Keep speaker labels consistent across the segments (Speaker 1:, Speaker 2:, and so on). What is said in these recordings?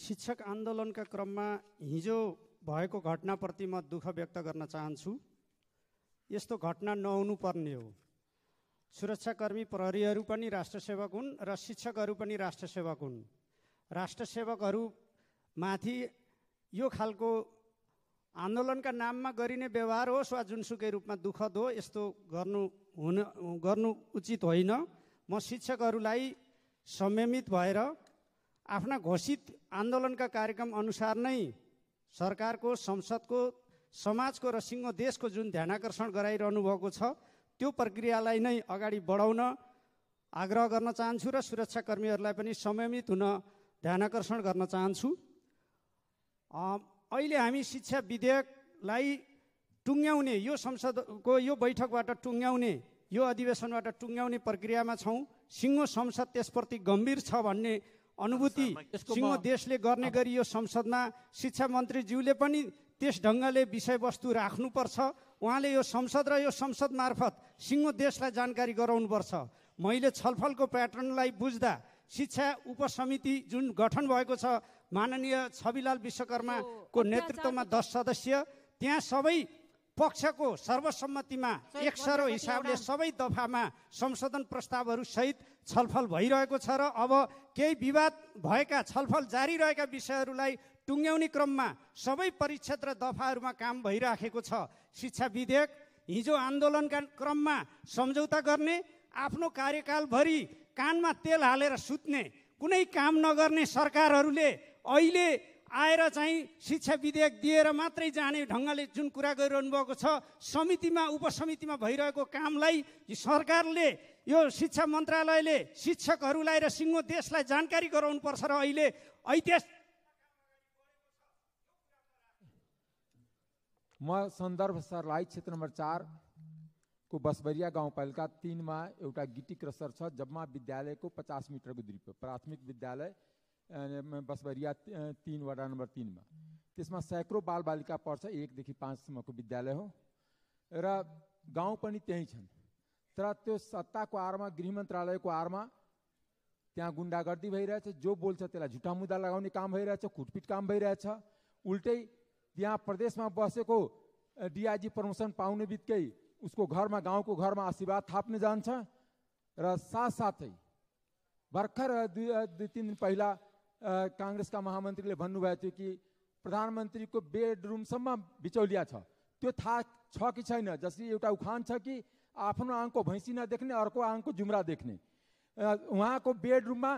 Speaker 1: शिक्षक आन्दोलनका क्रममा हिजो भएको घटनाप्रति म दुःख व्यक्त गर्न चाहन्छु। यस्तो घटना नहुनु पर्ने हो। सुरक्षाकर्मी प्रहरीहरू पनि राष्ट्रसेवक हुन् र शिक्षकहरू पनि राष्ट्रसेवक हुन्। राष्ट्रसेवकहरूमाथि यो खालको आन्दोलनका नाममा गरिने व्यवहार होस् वा जुनसुकै रूपमा दुःखद हो, यस्तो गर्नु उचित होइन। म शिक्षकहरूलाई संयमित भएर आफ्ना घोषित आन्दोलनका कार्यक्रम अनुसार नै सरकारको, संसदको, समाजको र सिङ्गो देशको जुन ध्यानाकर्षण गराइरहनु भएको छ त्यो प्रक्रियालाई नै अगाडि बढाउन आग्रह गर्न चाहन्छु र सुरक्षाकर्मीहरूलाई पनि संयमित हुन ध्यानाकर्षण गर्न चाहन्छु। अहिले हामी शिक्षा विधेयकलाई टुङ्ग्याउने, यो संसदको यो बैठकबाट टुङ्ग्याउने, यो अधिवेशनबाट टुङ्ग्याउने प्रक्रियामा छौँ। सिङ्गो संसद त्यसप्रति गम्भीर छ भन्ने अनुभूति सिङ्गो देशले गर्ने गरी यो संसदमा शिक्षा मन्त्रीज्यूले पनि त्यस ढङ्गले विषयवस्तु राख्नुपर्छ। उहाँले यो संसद र यो संसद मार्फत सिङ्गो देशलाई जानकारी गराउनुपर्छ। मैले छलफलको प्याटर्नलाई बुझ्दा शिक्षा उपसमिति जुन गठन भएको छ माननीय छविलाल विश्वकर्माको नेतृत्वमा 10 सदस्य, त्यहाँ सबै पक्षको सर्वसम्मतिमा एकसरो हिसाबले सबै दफामा संशोधन प्रस्तावहरू सहित छलफल भइरहेको छ र अब केही विवाद भएका, छलफल जारी रहेका विषयहरूलाई टुङ्ग्याउने क्रममा सबै परिक्षेत्र दफाहरूमा काम भइराखेको छ। शिक्षा विधेयक हिजो आन्दोलनका क्रममा सम्झौता गर्ने, आफ्नो कार्यकालभरि कानमा तेल हालेर सुत्ने, कुनै काम नगर्ने सरकारहरूले अहिले आएर चाहिँ शिक्षा विधेयक दिएर मात्रै जाने ढङ्गले जुन कुरा गरिरहनु भएको छ, समितिमा उपसमितिमा भइरहेको कामलाई सरकारले, यो शिक्षा मन्त्रालयले शिक्षकहरूलाई र सिङ्गो देशलाई जानकारी गराउनुपर्छ र अहिले ऐतिहासिक
Speaker 2: म सन्दर्भ सरलाई क्षेत्र नम्बर 4 को बसबरिया गाउँपालिका 3 मा एउटा गिटी क्रसर छ। जम्मा विद्यालयको 50 मिटरको दूरी पर प्राथमिक विद्यालय बसबरिया 3 वडा नम्बर 3 मा। त्यसमा सैकड़ों बालबालिका पढ्छ। 1 देखि 5 सम्मको विद्यालय हो र गाउँ पनि त्यही छन्। तर त्यो सत्ताको आरमा, गृह मन्त्रालयको आरमा त्यहाँ गुण्डागर्दी भइरहेछ। जो बोल्छ त्यसलाई झुटा मुद्दा लगाउने काम भइरहेछ, कुटपिट काम भइरहेछ। उल्टै त्यहाँ प्रदेशमा बसेको डिआइजी प्रमोसन पाउने बित्तिकै उसको घरमा, गाउँको घरमा आशीर्वाद थाप्ने जान्छ। र साथसाथै भर्खर 2-3 दिन पहिला काङ्ग्रेसका महामन्त्रीले भन्नुभएको थियो कि प्रधानमन्त्रीको बेडरुमसम्म बिचौलिया छ। त्यो थाहा छ कि छैन? जसरी एउटा उखान छ कि आफ्नो आङको भैँसी नदेख्ने, अर्को आङको जुम्रा देख्ने। उहाँको बेडरुममा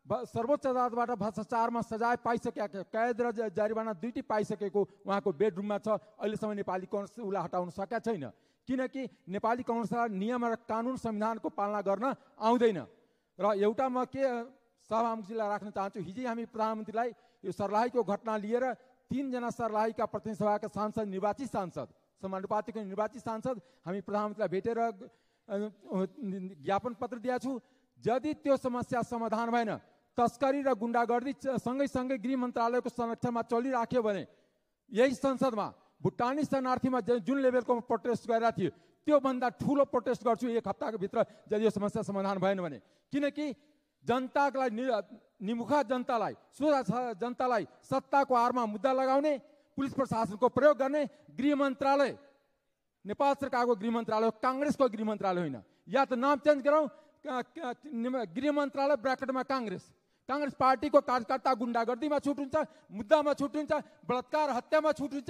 Speaker 2: सर्वोच्च अदालतबाट भ्रष्टाचारमा सजाय पाइसकेका, कैद र जरिवाना दुईटी पाइसकेको उहाँको बेडरुममा छ। अहिलेसम्म नेपाली काङ्ग्रेस उसलाई हटाउन सकेका छैन, किनकि नेपाली काङ्ग्रेसलाई नियम र कानुन संविधानको पालना गर्न आउँदैन। र एउटा म के सभामुखजीलाई राख्न चाहन्छु, हिजै हामी प्रधानमन्त्रीलाई यो सर्लाहीको घटना लिएर 3 जना सर्लाहीका प्रतिनिधि सभाका सांसद, निर्वाचित सांसद, समानुपातिको निर्वाचित सांसद हामी प्रधानमन्त्रीलाई भेटेर ज्ञापन पत्र दिएका छौँ। यदि त्यो समस्या समाधान भएन, तस्करी र गुण्डागर्दी सँगै गृह मन्त्रालयको संरक्षणमा चलिराख्यो भने यही संसदमा भुटानी शरणार्थीमा जुन लेभलको प्रोटेस्ट गरेका थियो त्योभन्दा ठुलो प्रोटेस्ट गर्छु 1 हप्ताको भित्र यदि यो समस्या समाधान भएन भने। किनकि जनतालाई, निमुखा जनतालाई, जनतालाई सत्ताको आरमा मुद्दा लगाउने, पुलिस प्रशासनको प्रयोग गर्ने गृह मन्त्रालय नेपाल सरकारको गृह मन्त्रालय, काङ्ग्रेसको गृह मन्त्रालय होइन। या त नाम चेन्ज गरौँ, गृह मन्त्रालय ब्राकेटमा काङ्ग्रेस पार्टीको कार्यकर्ता गुण्डागर्दीमा छुट हुन्छ, मुद्दामा छुट हुन्छ, बलात्कार हत्यामा छुट हुन्छ।